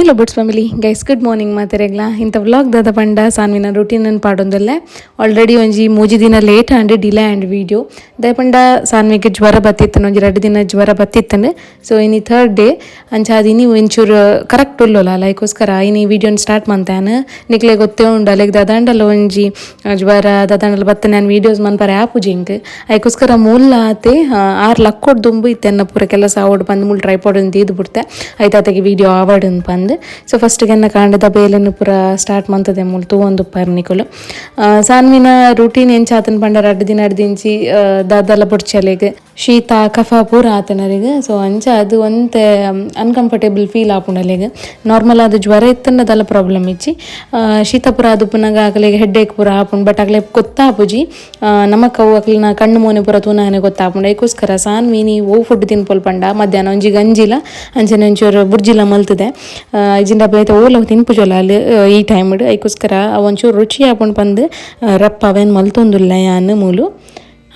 Hi ಲೊಬಟ್ಸ್ family guys, good morning. ಮಾತೆರೆಗ್ಲ ಇಂಥ vlog ದಾದ ಪಂಡ ಸಾನ್ವಿನ ರುಟೀನ್ ಪಾಡೊಂದಲ್ಲ. ಆಲ್ರೆಡಿ ಒಂಜಿ ಮೂಜಿ ದಿನ late and delay and video ದಾಯ ಪಂಡ ಸಾನ್ವಿಗೆ ಜ್ವರ ಬತ್ತಿತ್ತನು. ಒಂಜಿ ರಡ್ಡ್ ದಿನ ಜ್ವರ ಬತ್ತಿತ್ತನು. ಸೊ ಇನಿ ಥರ್ಡ್ ಡೇ. ಅಂಚ ಅದು ಇನಿ ಒಂಚೂರು ಕರೆಕ್ಟ್ ಉಲ್ಲೋಲ ಲೈಕೋಸ್ಕರ ಇನಿ ವಿಡಿಯೋನ ಸ್ಟಾರ್ಟ್ ಮಂತಾನ. ನಿಕ್ಲೆ ಗೊತ್ತೇ ಉಂಡು, ಅಲೆಗ್ ದಾದಾಂಡಲ ಒಂಜಿ ಜ್ವರ ದಾದಾಂಡಲ ಬತ್ತ ನಾನು ವೀಡಿಯೋಸ್ ಮನ್ಪರೆ ಆಪುಜಿ ಇಂಕ್. ಐಕೋಸ್ಕರ ಮೂಲ ಆತೆ 6 ಲಕ್ಕೊಡ್ ದುಂಬು ಇತ್ತೆನ್ನ ಪೂರ ಕೆಲಸ ಆವಡ್ ಪಂದ್ ಮೂಲು ಟ್ರೈಪಾಡ್ ದೀದ್ ಬಿಡ್ತೆ. ಐತಾತೆಗೆ ವಿಡಿಯೋ ಆವಡ್ ಪಂದ್. ಸೊ ಫಸ್ಟ್ಗೆ ಎನ್ನ ಕಾಂಡದ ಬೇಲೆನ್ ಪೂರ ಸ್ಟಾರ್ಟ್ ಮಂತದೆ. ಮೂಲು ತೂವೊಂದು ನಿಕುಲು ಸಾನ್ವಿನ ರೂಟೀನ್ ಎಂಚಾತನ್ ಪಂಡ, ರಡ್ಡ್ ದಿನ ದಿಂಚಿ ದಾದಲ ಬುಡ್ಚಲೆಗ್ ಶೀತ ಕಫ ಪೂರ ಆತನರಿಗೆ. ಸೊ ಅಂಚ ಅದು ಒಂತೆ ಅನ್ಕಂಫರ್ಟೇಬಲ್ ಫೀಲ್ ಆಪುಂಡಲೆಗ್. ನಾರ್ಮಲ್ ಅದು ಜ್ವರ ಇತ್ತನ್ನದಲ್ಲ ಪ್ರಾಬ್ಲಮ್ ಇಚ್ಚಿ. ಶೀತ ಪೂರ ಅದು ಪುನಗ ಅಗಲಿಗೆ ಹೆಡ್ಡೇಕ್ ಪೂರ ಆಪುಂಡು. ಬಟ್ ಅಗಲೆ ಗೊತ್ತಾಪುಜಿ ನಮಕ್. ಅವು ಅಕ್ಲಿನ ಕಣ್ಣು ಮೋನೆ ಪೂರ ತೂನಾಗನೆ ಗೊತ್ತಾಪುಂಡು. ಐಕೋಸ್ಕರ ಸಾನ್ವಿನಿ ಓ ಫುಡ್ ತಿನ್ಪೊಲ್ ಪಂಡ, ಮಧ್ಯಾಹ್ನ ಒಂಜಿ ಗಂಜಿಲ ಅಂಚನೆ ಒಂಚೂರು ಬುರ್ಜಿಲ ಮಲ್ತದೆ. ಇಜಿಂಡ ಬೇತೆ ಓಲ ತಿನ್ಪುಜೊಲ ಅಲ್ಲಿ ಈ ಟೈಮ್. ಐಕೋಸ್ಕರ ಒಂಚೂರು ರುಚಿ ಆಪುಂಡು ಪಂದ್ ರಪ್ಪ ಅವೇನು ಮಲ್ತೊಂದುಲ್ಲ ಯಾನ್ ಮೂಲು.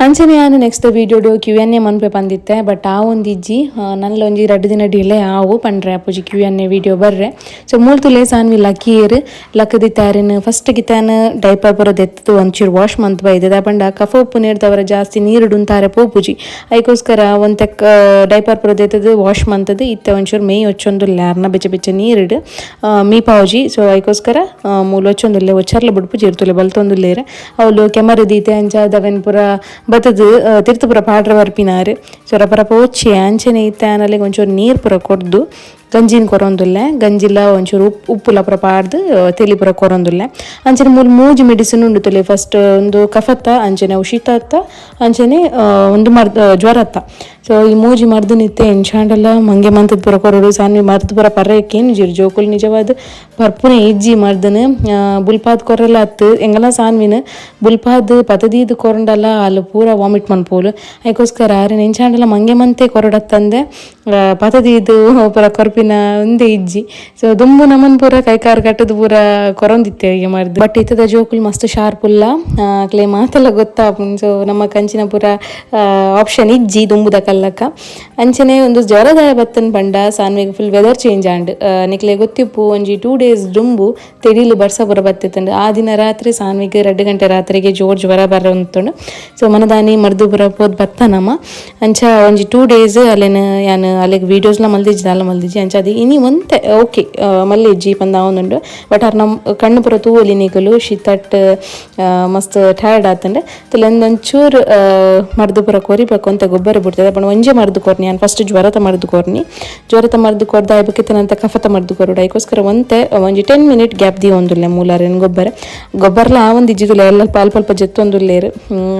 ಅಂಚನೆ ಯಾನು ನೆಕ್ಸ್ಟ್ ವೀಡಿಯೋಡು Q N A ಮನ್ಪೆ ಬಂದಿತ್ತೆ. ಬಟ್ ಆ ಒಂದು ಇಜ್ಜಿ. ನಲ್ಲ ಒಂಜಿ ರಡ್ಡ್ ದಿನ ಡಿಲೇ ಆವು ಪಂಡ್ರೆ ಅಪ್ಪುಜಿ Q N A video ಬರ್ರೆ. ಸೊ ಮೂಲ್ತುಲೆ ಸಾನ್ವಿ ಲಕ್ಕೀರ್ ಲಕ್ಕದಿ ತಾರಿನ ಫಸ್ಟ್ ಗಿತಾನ ಡೈಪರ್ ಪೂರ ದೆತ್ತದು ಒಂಚೂರು ವಾಶ್ ಮಂತ್ ಬೈದೆ. ಪಂಡ ಕಫ ಉಪ್ಪು ನೀರ್ದವರ ಜಾಸ್ತಿ ನೀರು ಡುಂತಾರೆ ಪೋಪುಜಿ. ಐಕೋಸ್ಕರ ಒಂತೆಕ್ ಡೈಪರ್ ಪೂರ ದೆತ್ತದು ವಾಶ್ ಮಂತದು ಇತ್ತೆ ಒಂಚೂರು ಮೇಯ್ ಒಚ್ಚೊಂದುಲ್ಲೆ. ಅರ್ನ ಬೆಚ್ಚ ಬೆಚ್ಚ ನೀರಿಡು ಮೀ ಪಾವುಜಿ. ಸೊ ಐಕೋಸ್ಕರ ಮೂಲು ಒಚ್ಚೊಂದುಲ್ಲೆ. ಒಚ್ಚರ್ಲ ಬುಡ್ಪುಜಿ ಇರ್ತುಲೆ ಬಲ್ತೊಂದುಲ್ಲೇರೆ. ಅವಳು ಕೆಮರು ದೀತೆ. ಅಂಚ ದವೆನ್ ಪೂರ ಬತ್ತದು ತಿರ್ತು ಪೂರ ಪಾಡ್ರ ಬರ್ಪಿನಾರು. ಸೊ ರಪ ರಪ ಒಚ್ಚಿ ಅಂಚನೆ ಇತ್ತೆ ಆನಲೆ ಒಂಚೂರು ನೀರು ಪೂರ ಕೊರ್ದು ಗಂಜಿನ ಕೊರೊಂದುಲ್ಲೆ. ಗಂಜಿಲ ಒಂಚೂರು ಉಪ್ಪು ಉಪ್ಪುಲ ಪೂರ ಪಾಡ್ದು ತೆಲಿ ಪೂರ ಕೊರೊಂದುಲ್ಲೆ. ಅಂಚನೆ ಮೂಲು ಮೂಜಿ ಮೆಡಿಸಿನ್ ಉಂಡು ತುಲೆ. ಫಸ್ಟ್ ಒಂದು ಕಫತ್ತ, ಅಂಚನೆ ಶೀತತ್ತ, ಅಂಚನೆ ಒಂದು ಮರ್ದ್ ಜ್ವರತ್ತ. ಸೊ ಈ ಮೂಜಿ ಮರ್ದು ನಿತ್ತೆ ಎಂಚಾಂಡಲ ಮಂಗೆ ಮಂತದ ಪೂರ ಕೊರೊಡು. ಸಾನ್ವಿ ಮರ್ದ್ ಪೂರ ಪರ್ರೆಕ್ಕೇನು ಜಿರು ಜೋಕುಲು ನಿಜವಾದ ಪರ್ಪುನೆ ಇಜ್ಜಿ. ಮರ್ದನ್ ಬುಲ್ಪಾದ್ ಕೊರಲ ಅತ್ತು ಎಂಗಲ. ಸಾನ್ವಿನ ಬುಲ್ಪಾದ್ ಪತದೀದ್ ಕೊರಂಡಲ ಅಲ್ಲ ಪೂರ ವಾಮಿಟ್ ಮನ್ಪೋಲು. ಅದಕ್ಕೋಸ್ಕರ ಆರೆ ಎಂಚಾಂಡಲ ಮಂಗೆ ಮಂತೆ ಕೊರಡತ್ತಂದೆ ಪತದೀದ್ ಪೂರ ಕೊರ್ಪಿನ ಒಂದೇ ಇಜ್ಜಿ. ಸೊ ದುಂಬು ನಮನ್ ಪೂರ ಕೈಕಾರ್ ಕಟ್ಟದು ಪೂರ ಕೊರೊಂದಿತ್ತೆ ಈಗ ಮರ್ದ್. ಬಟ್ ಇತ್ತದ ಜೋಕುಲು ಮಸ್ತ್ ಶಾರ್ಪ್ ಉಲ್ಲ. ಅಕ್ಲೆ ಮಾತೆಲ್ಲ ಗೊತ್ತಾಪುಂಡು. ಸೊ ನಮ್ಮ ಕಂಚಿನ ಪೂರ ಆಪ್ಷನ್ ಇಜ್ಜಿ ದುಂಬುದ ಕಲ್ಲಕ್ಕ. ಅಂಚನೆ ಒಂದು ಜ್ವರದಾಯ ಬತ್ತನ್ ಪಂಡ ಸಾನ್ವಿಗ್ full weather change and ನಿಕ್ಲೆ ಗೊತ್ತಿಪ್ಪು, ಒಂಜಿ 2 ಡೇಸ್ ದುಂಬು ತೆಡಿಲು ಬರ್ಸ ಪೂರ ಬತ್ತಿತ್ತಂಡು. ಆ ದಿನ ರಾತ್ರಿ ಸಾನ್ವಿಗ್ 2 ಗಂಟೆ ರಾತ್ರಿಗೆ ಜೋರ್ ಜ್ವರ ಬರ ಉಂತುಂಡು. ಸೊ ಮನದಾನಿ ಮರ್ದು ಪೂರ ಪೋದ್ ಬತ್ತ ನಮ. ಅಂಚ ಒಂಜಿ 2 ಡೇಸ್ ಅಲ್ಲೇನ ಯಾನ್ ಅಲ್ಲಿಗೆ ವೀಡಿಯೋಸ್ಲ ಮಲ್ದಿಜ್ಜಿ, ದಾಲ ಮಲ್ದಿಜ್ಜಿ. ಅಂಚ ಅದು ಇನಿ ಒಂತೆ ಓಕೆ ಮಲ್ಲೆಜ್ಜಿ ಪಂದ ಆವೊಂದುಂಡು. ಬಟ್ ಅರ್ ನಮ್ಮ ಕಣ್ಣು ಪೂರ ತೂವೊಲಿ ನಿಕುಲು, ಶೀತಟ್ ಮಸ್ತ್ ಟಯರ್ಡ್ ಆತಂಡೆ ತುಲೆಂದೊಂಚೂರು ಮರ್ದು ಪೂರ ಕೊರಿಬೇಕು ಅಂತ ಗೊಬ್ಬರ ಬಿಡ್ತದೆ. ಪಂಡ ಒಂಜೆ ಮರ್ದು ಕೊರ್ನಿ ನಾನು ಫಸ್ಟ್ ಜ್ವರತ ಮರ್ದು ಕೊರ್ನಿ. ಜ್ವರತ ಮರ್ದು ಕೊರ್ದ ಆಯ್ಬೇಕಿತ್ತನಂತ ಕಫತ ಮರ್ದು ಕೊರಡು. ಅದಕ್ಕೋಸ್ಕರ ಒಂತೆ ಒಂಜಿ 10 ಮಿನಿಟ್ ಗ್ಯಾಪ್ the ಒಂದುಲ್ಲೆ ಮೂಲಾರೇನು. ಗೊಬ್ಬರ ಗೊಬ್ಬರಲ ಆ ಒಂದು ಇಜ್ಜಿದುಲ್ಲ. ಎಲ್ಲ ಅಲ್ಪ ಅಲ್ಪ ಜೆತ್ತೊಂದುಲ್ಲೇರು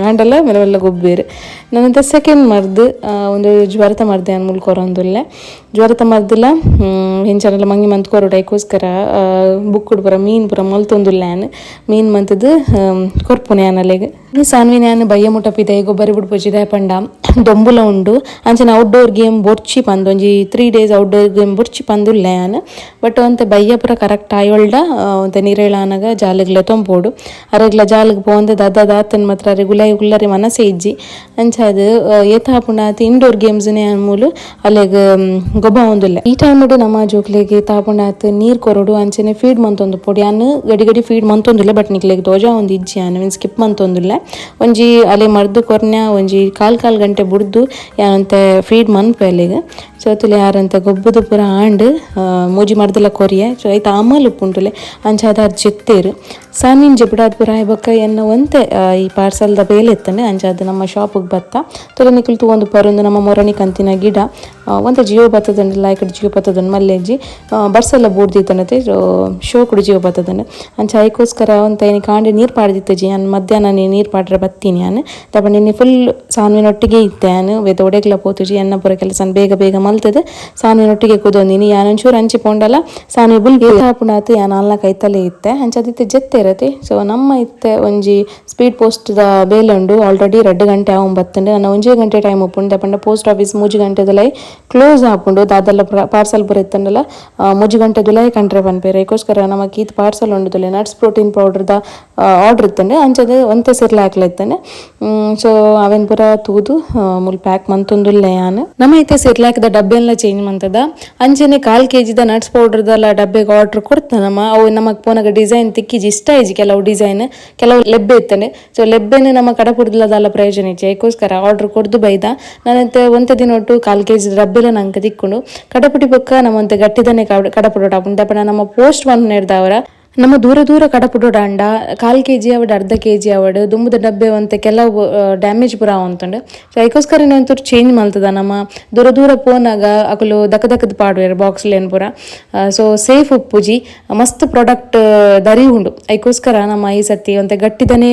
ಆಂಡಲ ಮೆಲ್ಲ ಮೆಲ್ಲ ಗೊಬ್ಬೇರು. ನನ್ನಂತ ಸೆಕೆಂಡ್ ಮರ್ದು ಒಂದು ಜ್ವರತ ಮರ್ದೆ ಅನ್ ಮೂಲು ಕೊರೊಂದುಲ್ಲೆ. ಜ್ವರತ ಮರ್ದಿಲ್ಲ ಎಂಚನೆಲ್ಲ ಮಂಗಿ ಮಂತ್ ಕೊರಡು. ಅದಕ್ಕೋಸ್ಕರ ಬುಕ್ಕುಡು ಪೂರ ಮೀನ್ ಪೂರ ಮಲ್ತೊಂದುಲ್ಲೆ. ಯಾನ್ ಮೀನ್ ಮಂತದ್ದು ಕೊರ್ಪುನೆ ಅನಲೆಗ್. ಸಾನ್ವಿನ ಯಾನ್ ಬಯ್ಯ ಮುಟ್ಟ ಪಿದೈ ಗೊಬ್ಬರಿ ಬಿಡ್ಪೊಚಿದೆ ಪಂಡ ದೊಂಬುಲ ಉಂಡು. ಅಂಚನೆ ಔಟ್ಡೋರ್ ಗೇಮ್ ಬೊರ್ಚಿ ಪಂದ್ ಒಂಜಿ 3 days outdoor game ಬೊರ್ಚಿ ಪಂದುಲ್ಲೆ ಯಾನ್. ಬಟ್ ಒಂತೆ ಬಯ್ಯ ಪೂರ ಕರೆಕ್ಟ್ ಆಯೊಲ್ಡ ಒಂತೆ ನೀರೇಳ ಆನಗ ಜಾಲಿಗ್ಲ ತೊಂಪೋಡು. ಅರೆಗ್ಲ ಜಾಲಿಗ್ ಪೋಂದೆ ದಾದ ದಾತನ್ ಮಾತ್ರ ಅರೆ ಗುಲಾಯಿ ಉಲ್ಲರಿ ಮನಸ್ಸೇ ಇಜ್ಜಿ. ಅಂಚ ಅದು ಏತ ಆಪುಂಡ ಇಂಡೋರ್ ಗೇಮ್ಸ್ನೇ ಮೂಲು ಅಲ್ಲೆಗ್ ಗೊಬ್ಬ ಒಂದುಲ್ಲೆ. ಈ ಟೈಮ್ ನಮ್ಮ ಜೋಕ್ಲೆಗ್ ತಾಪುಂಡ ಆತ್ ನೀರ್ ಕೊರೊಡು. ಅಂಚನೆ ಫೀಡ್ ಮಂತೊಂದು ಪೊಡಿ. ಯಾನ್ ಗಡಿ ಗಡಿ ಫೀಡ್ ಮಂತೊಂದುಲ್ಲೆ. ಬಟ್ ನಿಕ್ಲೆಗ್ ತೋಜ ಒಂದು ಇಜ್ಜಿ, ಯಾನ್ ಮೀನ್ ಸ್ಕಿಪ್ ಮಂತೊಂದುಲ್ಲೆ. ಒಂಜಿ ಅಲೆ ಮರ್ದು ಕೊರ್ನ್ಯ ಒಂಜಿ ಕಾಲ್ ಕಾಲ್ ಗಂಟೆ ಬುಡ್ದು ಯಾನಂತೆ ಫೀಡ್ ಮನ್ಪೆ ಅಲ್ಲಿಗೆ. ಸೊ ತುಲೆ ಯಾರಂತ ಗೊಬ್ಬುದು ಪೂರ ಆಂಡ್ ಮೂಜಿ ಮರ್ದಲ ಕೊರಿಯೆ. ಸೊ ಐತ ಅಮಲ್ ಉಪ್ಪುಂಟುಲೆ. ಅಂಚ ಅದಾರ್ ಜೆತ್ತೇರು. ಸಾನ್ವಿನ್ ಜೆಪುಡಾದ್ ಪೂರ ಬೊಕ್ಕ ಎನ್ನ ಒಂತೆ ಈ ಪಾರ್ಸಲ್ದ ಬೇಲೆ ಇತ್ತಂಡೆ. ಅಂಚ ಅದು ನಮ್ಮ ಶಾಪಿಗೆ ಬತ್ತ ತುಲೆ ನಿಕುಲು ತೂವೊಂದು ಪರುಂದು ನಮ್ಮ ಮೊರಣಿ ಕಂತಿನ ಗಿಡ. ಒಂತೆ ಜಿಯೋ ಬತ್ತದಂಡ ಲಾಯ್ಕಡ್ ಜಿಯೋ ಬತ್ತದಂಡು ಮಲ್ಲೆಜ್ಜಿ ಬರ್ಸೆಲ್ಲ ಬೂಡ್ದಿತ್ತನತೆ ಶೋಕುಡು ಜಿಯೋ ಬತ್ತದಂಡು. ಅಂಚ ಐಕೋಸ್ಕರ ಒಂತೆ ಇನಿ ಕಾಂಡೆ ನೀರು ಪಾಡ್ದಿತ್ತಜಿ ಯಾನ್. ಮಧ್ಯಾಹ್ನ ನೀರು ಪಾಡ್ರೆ ಬತ್ತೀನಿ ಯಾನ್. ತಪ ನಿನ್ನೆ ಫುಲ್ ಸಾನ್ವಿನೊಟ್ಟಿಗೆ ಇತ್ತೆ ಯಾನ್. ವೇದ ಒಡೆಗ್ಲ ಪೋತುಜಿ. ಎನ್ನ ಪೂರ ಕೆಲಸ ಬೇಗ ಬೇಗ ಮಲ್ತದೆ ಸಾನ್ವಿನೊಟ್ಟಿಗೆ ಕೂದೊಂದಿನಿ. ಯಾನ್ ಒಂಚೂರು ಅಂಚಿ ಪೋಂಡಲ ಸಾನ್ವಿ ಬುಲ್ ಆಪುಂಡಾತು. ಯಾನ್ ಅಲ್ಲ ಕೈತಲೇ ಇತ್ತೆ. ಅಂಚ ಅದಿತ್ತೆ ಜೆತ್ತೆ ಇರತ್ತೆ. ಸೊ ನಮ್ಮ ಇತ್ತೆ ಒಂಜಿ ಸ್ಪೀಡ್ ಪೋಸ್ಟ್ ದ ಬೇಲೆ ಉಂಡು. ಆಲ್ರೆಡಿ 2 ಗಂಟೆ ಆವು ಬತ್ತಂಡೆ. ನನ್ನ ಒಂಜೇ ಗಂಟೆ ಟೈಮ್ ಉಪ್ಪುಂಡು. ಪಂಡ ಪೋಸ್ಟ್ ಆಫೀಸ್ 3 ಗಂಟೆದಲೈ ಕ್ಲೋಸ್ ಆಪುಂಡು. ದಾದಲ್ಲ ಪಾರ್ಸಲ್ ಪೂರ ಇತ್ತಂಡಲ 3 ಗಂಟೆ ದುಲೈ ಕಂಟ್ರೆ ಪನ್ಪೇರೆ. ಐಕೋಸ್ಕರ ನಮಕ್ ಈತ್ ಪಾರ್ಸಲ್ ಉಂಡು ತುಲೆ. Nuts protein powder the order ಇತ್ತಂಡೆ. ಅಂಚದ ಒಂತೆ ಸಿರ್ಲೆ ಹಾಕ್ಲ ಇತ್ತಂಡೆ. ಸೊ ಅವೆನ್ ಪೂರ ತೂದು ಮುಲ್ ಪ್ಯಾಕ್ ಮಂತೊಂದುಲ್ಲೆ ಯಾನ್. ನಮ್ಮ ಇತ್ತೆ ಸಿರ್ಲಾಕ್ದ ಡಬ್ಬಿ ಡಬ್ಬೆಲ್ಲ ಚೇಂಜ್ ಮಂತದ. ಅಂಚನೆ ಕಾಲ್ ಕೆಜಿದ ನಟ್ಸ್ ಪೌಡರ್ದಲ್ಲ ಡಬ್ಬೆಗೆ ಆರ್ಡರ್ ಕೊಡ್ತ ನಮ್ಮ. ಅವು ನಮಕ್ ಪೋನಗ ಡಿಸೈನ್ ತಿಕ್ಕಿಜಿ, ಇಷ್ಟ ಇಜ್ಜಿ. ಕೆಲವು ಡಿಸೈನ್, ಕೆಲವು ಲೆಬ್ಬೆ ಇತ್ತನೆ. ಸೊ ಲೆಬ್ಬೆನೆ ನಮ್ಮ ಕಡಪುಡ್ಲದಲ್ಲ ಪ್ರಯೋಜನ ಇಜ್ಜಿ. ಅದಕ್ಕೋಸ್ಕರ ಆರ್ಡರ್ ಕೊಡ್ದು ಬೈದ. ನಾನಂತೆ ಒಂತೆ ದಿನ ಒಟ್ಟು ಕಾಲ್ ಕೆಜಿ ಡಬ್ಬೆಲ್ಲ ನಂಗೆ ತಿಕ್ಕೊಂಡು ಕಡಪುಡಿ ಬೊಕ್ಕ ನಮ್ಮಂತೆ ಗಟ್ಟಿದನೆ ಕಡಪುಡೋಟ. ದಪ್ಪಣ ನಮ್ಮ ಪೋಸ್ಟ್ ಮನ್ಪುನೆರ್ದಾವರ ನಮ್ಮ ದೂರ ದೂರ ಕಡಪುಡೋಡಾಂಡ ಕಾಲ್ ಕೆಜಿ ಅವಡ್, ಅರ್ಧ ಕೆಜಿ ಅವಡ್, ದುಂಬುದ ಡಬ್ಬೆ ಒಂತೆ ಕೆಲವು ಡ್ಯಾಮೇಜ್ ಪೂರ ಆವೊಂತುಂಡು. ಸೊ ಐಕೋಸ್ಕರ ಒಂತೂರು ಚೇಂಜ್ ಮಲ್ತದ. ನಮ್ಮ ದೂರ ದೂರ ಪೋನಾಗ ಅಕುಲು ದಕ ದಕದ್ ಪಾಡುವೆರ್ ಬಾಕ್ಸ್ ಲೇನ್ ಪೂರ. ಸೊ ಸೇಫ್ ಉಪ್ಪುಜಿ, ಮಸ್ತ್ ಪ್ರಾಡಕ್ಟ್ ದರಿ ಉಂಡು. ಐಕೋಸ್ಕರ ನಮ್ಮ ಈ ಸತಿ ಒಂತೆ ಗಟ್ಟಿದನೆ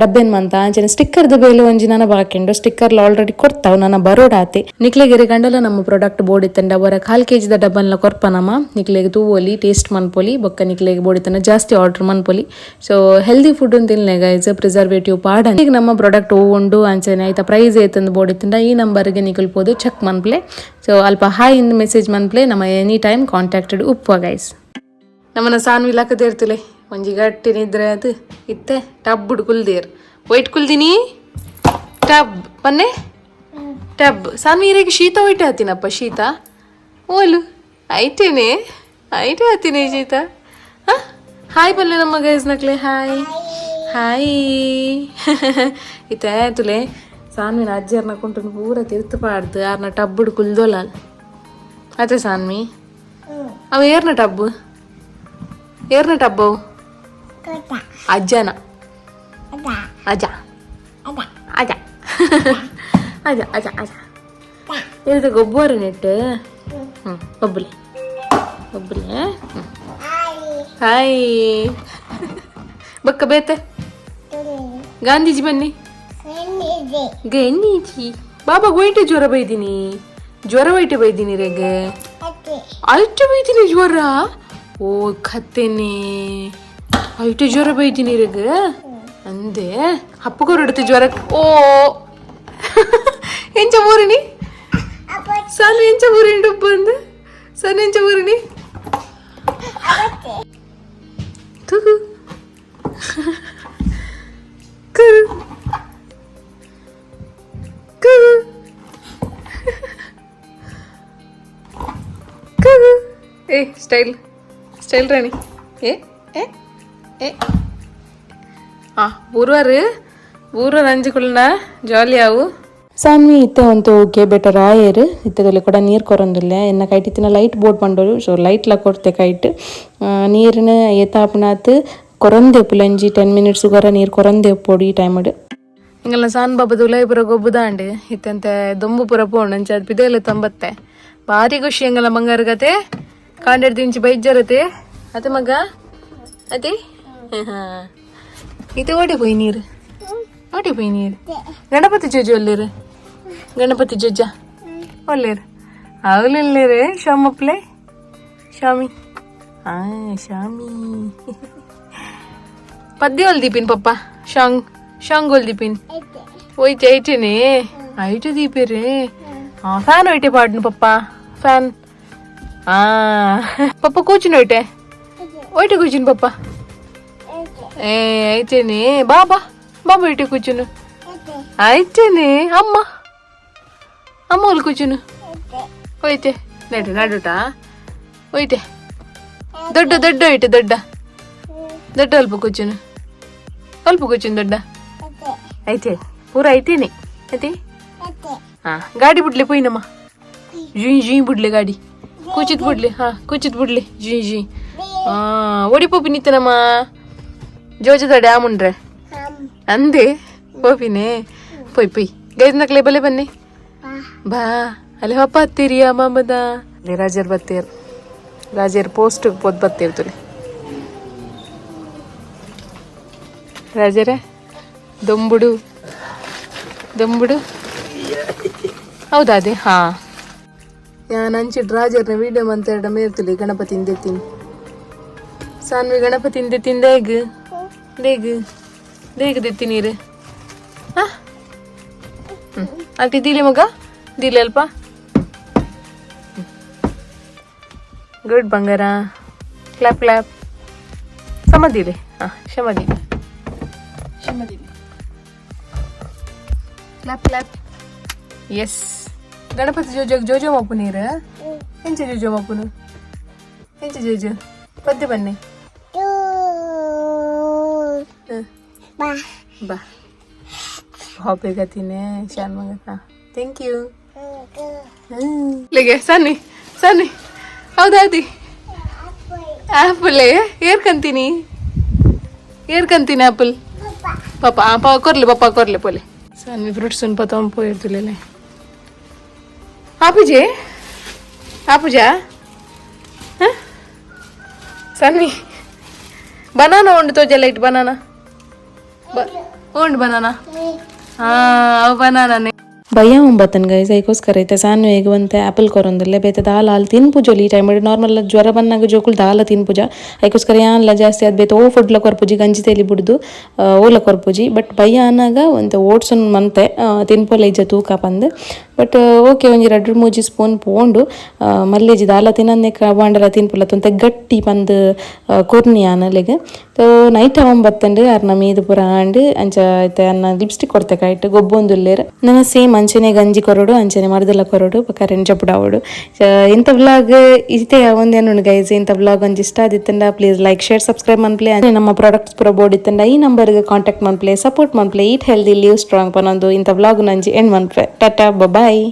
ಡಬ್ಬೆನ್ ಮಂತ. ಅಂಚನೆ ಸ್ಟಿಕ್ಕರ್ದ ಬೇಲೆ ಒಂಜಿ ನನ ಬಾಕಿ ಉಂಡು. ಸ್ಟಿಕ್ಕರ್ ಆಲ್ರೆಡಿ ಕೊರ್ತಾವ್, ನನ್ನ ಬರೋಡಾತೆ. ನಿಕ್ಲೆಗೆರೆ ಗಂಡಲ ನಮ್ಮ ಪ್ರಾಡಕ್ಟ್ ಬೋಡಿತ್ತಂಡ ಅವರ ಕಾಲ್ ಕೆಜಿದ ಡಬ್ಬನ್ಲ ಕೊರ್ಪ ನಮ್ಮ. ನಿಕ್ಲೆಗ್ ತೂವೊಲಿ, ಟೇಸ್ಟ್ ಮನ್ಪೊಲಿ, ಬೊಕ್ಕ ನಿಕ್ಲೆಗ್ ಬೋಡಿತ್ತನ ಜಾಸ್ತಿ ಆರ್ಡರ್ ಮನ್ಪೊಲಿ. So healthy food ತಿನ್ಲೆ guys, preservative ಪಾಡ. ಈಗ ನಮ್ಮ ಪ್ರಾಡಕ್ಟ್ ಉಂಡು. ಅಂಚನೆ ಆಯ್ತಾ ಪ್ರೈಸ್ ಏತಂದು ಬೋಡಿತ್ತಂಡ ಈ ನಂಬರ್ಗೆ ನಿಕುಲ್ ಪೋದು ಚೆಕ್ ಮನ್ಪ್ಲೆ. ಸೊ ಅಲ್ಪ ಹಾಯ್ ಇಂದ್ ಮೆಸೇಜ್ ಮನ್ಪ್ಲೆ. ನಮ್ಮ any time contacted ಉಪ್ಪುವ ಗೈಸ್. ನಮ್ಮನ್ನ ಸಾನ್ವಿ ಲಕ್ಕದೇರ್ತಲೆ ಒಂಜಿ ಗಟ್ಟಿ ನಿದ್ರೆ ಅದು ಇತ್ತೆ ಟಬ್ಬುಡು ಕುಲ್ದೇರ್. ವೈಟ್ ಕುಲ್ದಿನಿ ಟಬ್ ಪನ್ನೆ ಟಬ್. ಸಾನ್ವಿ, ಇರೆಗ್ ಶೀತ ಒಯ್ಟೆ ಆತಿನಪ್ಪ? ಶೀತ ಓಲು ಐಟೇನೆ? ಐಟೆ ಆತಿನಿ ಶೀತ. ಹಾಯ್ ಪಲ್ಲೆ ನಮ್ಮ ಗೈಸ್ ನಕ್ಲೆ. ಹಾಯ್ ಹಾಯ್ ಇತ್ತೆ ತುಲೆ, ಸಾನ್ವಿನ ಅಜ್ಜಿಯರ್ನ ಕುಂಟುನು ಪೂರ ತಿರ್ತು ಪಾಡ್ದು ಆರ್ನ ಟಬ್ಬುಡು ಕುಲ್ದೋಲ ಅದೇ. ಸಾನ್ವಿ, ಅವ ಏರ್ನ ಟಬ್ಬು? ಏರ್ನ ಟಬ್ಬು? ಅಜ್ಜನ. ಅಜ್ಜ ಅಜ್ಜ ಅಜ್ಜ ಅಜ್ಜ ಅಜ್ಜ. ಇದು ಗೊಬ್ಬರ ನೆಟ್ಟು. ಹ್ಞೂ, ಒಬ್ಬಲಿ ಒಬ್ಬಲಿ. ಹ್ಞೂ, ಹಾಯ್. ಬಕ್ಕ ಬೇತೆ ಗಾಂಧೀಜಿ ಬನ್ನಿ. ಗಣೀಜಿ ಬಾಬಾ ಒಯ್ಟೆ ಜ್ವರ ಬೈದಿನಿ? ಜ್ವರ ಒಯ್ಟೆ ಬೈದಿನಿ ರೇಗೆ? ಐಟೆ ಬೈದಿನಿ ಜ್ವರ? ಓ ಕತ್ತೇನೆ, ಐಟೆ ಜ್ವರ ಬೈದಿನಿ ರೇಗ ಅಂದೆ. ಹಪ್ಪಗೊರಡುತ್ತೆ ಜ್ವರ. ಓ, ಎಂಚ ಊರಿನಿ ಸಾನು? ಎಂಚ ಊರಿನಿ ಬಂದು ಸಾನು? ಎಂಚ ಊರಿನಿ? ತುಗು ಕು ಕು ಕು. ಏ ಸ್ಟೈಲ್ ಸ್ಟೈಲ್ ರಾಣಿ. ಏ ಏ ಏ. ಆ ಊರ್ವಾರು ಊರ್ವಾರು ಅಂಜಿಕುಲ್ನ ಜಾಲಿ ಆವು. ಸಾನ್ವಿ ಇತ್ತೆ ಒಂತು ಓಕೆ, ಬೆಟರ್ ಆಯೆರ್. ಇತ್ತದಲ್ಲಿ ಕೂಡ ನೀರು ಕೊರೊಂದುಲ್ಲೆ. ಎನ್ನ ಕೈಟ್ ಇತ್ತಿನ ಲೈಟ್ ಬೋರ್ಡ್ ಪಂಡೋರು. ಸೊ ಲೈಟ್ಲ ಕೊರ್ತೆ ಕೈಟ್. ನೀರಿನ ಏತಾಪುನಾತ್ ಕೊರಂದೆ ಪುಲಂಜಿ 10 ಮಿನಿಟ್ಸ್ ಗೊರ ನೀರು ಕೊರಂದೆ ಉಪ್ಪೊಡು ಈ ಟೈಮ್. ಇಂಗಲ್ಲ ಸಾನ್ ಬಾಬದ ಉಲಾಯಿ ಪೂರ ಗೊಬ್ಬುದಾಂಡ್. ಇತ್ತಂತೆ ದೊಂಬು ಪೂರ ಪೋಂಡು ಅಂಚ ಪಿದೆಲ್ಲ ತೊಂಬತ್ತೆ. ಭಾರಿ ಖುಷಿ ಎಂಗಲ್ಲ ಬಂಗಾರ ಕತೆ. ಕಾಂಡೆಡ್ ದಿಂಚಿ ಬೈಜರತೆ ಅತೆ ಮಗ ಅದೇ. ಇದು ಓಡಿ ಪೋಯಿ ನೀರು, ಓಡಿ ಪೋಯಿ ನೀರು. ಗಣಪತಿ ಜೋಜಿ ಒಲ್ಲೇರು? ಗಣಪತಿ ಜೋಜ ಒಲ್ಲೇರು? ಅವಲಿಲ್ಲೇರೆ ಶಾಮಪ್ಲೆ ಶಾಮಿ. ಆ ಶಾಮಿ ಪದ್ಯ ಒಲ್ ದೀಪಿನ್ ಪಪ್ಪ. ಶಾಂಗ್ ಶಾಂಗ್ ಒಲ್ ದೀಪಿನ್? ಒಯ್ತೆ ಐಟೇನೆ, ಐಟು ದೀಪೇರೆ. ಆ ಫ್ಯಾನ್ ಒಯ್ಟೆ ಪಾಡ್ನು ಪಪ್ಪ ಫ್ಯಾನ್. ಆ ಪಪ್ಪ ಕೂಚುನು ಒಯ್ಟೆ, ಒಯ್ಟೆ ಕೂಚುನು ಪಪ್ಪ. ಏ ಐತೇನೆ. ಬಾ ಬಾ ಬಾಬಾ, ಒಯ್ಟೆ ಕೂಚುನು? ಐತೇನೆ. ಅಮ್ಮ ಅಮ್ಮ ಒಲ್ ಕೂಚುನು? ಒಯ್ತೆ ನಡು ನಡುಟಾ ಒಯ್ತೆ. ದೊಡ್ಡ ದೊಡ್ಡ ಒಯ್ಟೆ, ದೊಡ್ಡ ದೊಡ್ಡ. ಅಲ್ಪ ಕೂಚುನು, ಅಲ್ಪ ಕೂಚುನು ದೊಡ್ಡ. ಐತೆ, ಪೂರ ಐತೇನೆ ಐತೆ. ಹಾ, ಗಾಡಿ ಬಿಡ್ಲಿ ಪೋಯ್ನಮ್ಮ. ಜುಯ್ ಜುಯ್ ಬಿಡ್ಲಿ ಗಾಡಿ. ಕೂಚಿತ್ ಬಿಡ್ಲಿ. ಹಾ, ಕೂಚಿತ್ ಬಿಡ್ಲಿ. ಜುಯ್ ಜುಯ್. ಹಾ, ಓಡಿ ಪೋಪಿ ನಿತ್ತನಮ್ಮ. ಜೋಜದ ಡ್ಯಾಮ್ ಉಂಡ್ರೆ ಅಂದೆ ಪೋಪಿನೇ. ಪೊಯ್ ಪೊಯ್. ಗೈಸ್ ನಕ್ಲೆ ಬಲೆ ಬನ್ನಿ ಬಾ. ಅಲ್ಲಿ ಹಪ್ಪ ಹತ್ತೀರಿ ಮಾಮದ. ಅಲ್ಲಿ ರಾಜರ್ ಬತ್ತೀರ್. ರಾಜರ್ ಪೋಸ್ಟ್ ಪೋದ್ ಬತ್ತೀರ್ ತುಲೆ. ರಾಜರೇ, ದೊಂಬುಡು ದೊಂಬುಡು. ಹೌದಾ? ಅದೇ. ಹಾ, ಯಾನ್ ಅಂಚಿಡ್ ರಾಜರ್ನ ವೀಡಿಯೋ ಮಂತೆರಡ ಮೇರ್ತುಲಿ. ಗಣಪತಿ ದೆತ್ತೀನಿ ಸಾನ್ವಿ. ಗಣಪತಿ ದೆತ್ತಿನ ದೇಗ್ ದೇಗ್ ದೇಗ್ ದೆತ್ತಿ ನೀರು. ಹಾ, ಹ್ಞೂ, ಅಲ್ಟಿ ದೀಲಿ ಮಗ, ದೀಲಿ ಅಲ್ಪ. ಗುಡ್ ಬಂಗಾರ. Clap clap. ಸಮದೀಲಿ. ಹಾಂ, ಶಮದೀಲಿ ಶಮದೀಲಿ. Clap clap. S. Ganapati ಜೋಜೋಗ್ ಜೋಜೋ ಮಪ್ಪು ನೀರು. ಎಂಚ ಜೋಜೋ ಮಪ್ಪುನು? ಎಂಚ ಜೋಜೋ ಪದ್ಯ ಬನ್ನಿ. ಬಾ ಹಾಪೇಗತೀನಿ ಶಾನ್ ಮಗಕ್ಕ. Thank you. ಲೆಗೆ ಸನ್ನಿ ಸನ್ನಿ. ಹೌದಾದಿ ಆ್ಯಪಲ್ ಏರ್ಕಂತೀನಿ, ಏರ್ಕಂತೀನಿ ಆ್ಯಪಲ್. ಪಾಪ ಪಾ ಕೊರ್ಲಿ, ಪಪ್ಪ ಕೊರ್ಲಿ ಪೋಲೆ. ಸನ್ನಿ ಫ್ರೂಟ್ಸ್ ಪತ್ತೊಂದು ಪೋಯಿರ್ತುಲೆ. ಆಪುಜೆ ಆಪುಜಾ? ಸನ್ನಿ, ಬನಾನ ಉಂಡು ತೋಜ ಲೈಟ್. ಬನಾನ ಉಂಡು, ಬನಾನ. ಹಾ, ಅವು ಬನಾನನೆ. ಭಯ ಒಂಬತ್ತನ್ ಗೈಸ್. ಐಕೋಸ್ಕರ ಐತೆ ಸಾನು ಈಗ ಒಂತೆ ಆ್ಯಪಲ್ ಕೊರೊಂದುಲ್ಲೆ. ಬೇತೆ ದಾಲ ಹಾಲು ತಿನ್ಪುಜೊಲಿ. ಈ ಟೈಮ್ ನಾರ್ಮಲ್ ಜ್ವರ ಬಂದಾಗ ಜೋಕುಲು ದಾಲ ತಿನ್ಪುಜ. ಐಕೋಸ್ಕರ ಯಾನ್ಲ ಜಾಸ್ತಿ ಅದು ಬೇತೆ ಓ ಫುಡ್ಲ ಕೊರ್ಪುಜಿ, ಗಂಜಿ ತೇಲಿ ಬುಡ್ದು ಓಲ ಕೊರ್ಪುಜಿ. ಬಟ್ ಭಯ ಅನ್ನಾಗ ಒಂತೆ ಓಟ್ಸ್ ಮಂತೆ ತಿನ್ಪೊಲ ಇಜ್ಜ ತೂಕ ಪಂದ್. ಬಟ್ ಓಕೆ, ಒಂಜಿ ರಡ್ಡ್ ಮೂಜಿ ಸ್ಪೂನ್ ಪೋಂಡು. ಮಲ್ಲೇಜಿ ದಾಲ ತಿನ್ನಂದೆ ಬಾಂಡಲ ತಿನ್ಪುಲ, ಒಂತೆ ಗಟ್ಟಿ ಪಂದ್ ಕೊರ್ನಿ ಆನಲೆಗ್. ತೋ ನೈಟ್ ಅವನ್ ಬತ್ತಂಡು ಅರ್ನ ಮೀದು ಪೂರ ಆಂಡ್. ಅಂಚ ಐತೆ ಅನ್ನ ಲಿಪ್ಸ್ಟಿಕ್ ಕೊಡ್ತೆ ಕಾಯ್ಟ್ ಗೊಬ್ಬೊಂದುಲ್ಲೇರ್. ನನ ಸೇಮ್ ಅಂಚನೆ ಗಂಜಿ ಕೊರಡು, ಅಂಚನೆ ಮರದಲ್ಲ ಕೊರಡು, ಕರೆಂಟ್ ಜಪುಡಾವಡು. ಇಂಥ ವ್ಲಾಗ್ ಇತ್ತೆ ಒಂದೇನು ಗೈಸ್. ಇಂಥ ವ್ಲಾಗ್ ಒಂಜಿ ಇಷ್ಟ ಆದಿತ್ತಂಡ please like, share, subscribe ಮನ್ಪ್ಲೆ. ನಮ್ಮ ಪ್ರಾಡಕ್ಟ್ಸ್ ಪೂರ ಬೋರ್ಡ್ ಇತ್ತಂಡ ಈ ನಂಬರ್ಗೆ ಕಾಂಟ್ಯಾಕ್ಟ್ ಮನ್ಪ್ಲೆ, ಸಪೋರ್ಟ್ ಮನ್ಪ್ಲೆ. Eat healthy, live strong ಪನೊಂದು ಇಂಥ ವ್ಲಾಗ್ ನಂಜಿ ಎಂಡ್ ಮನ್ಪ್ಲೆ. Tata, boy.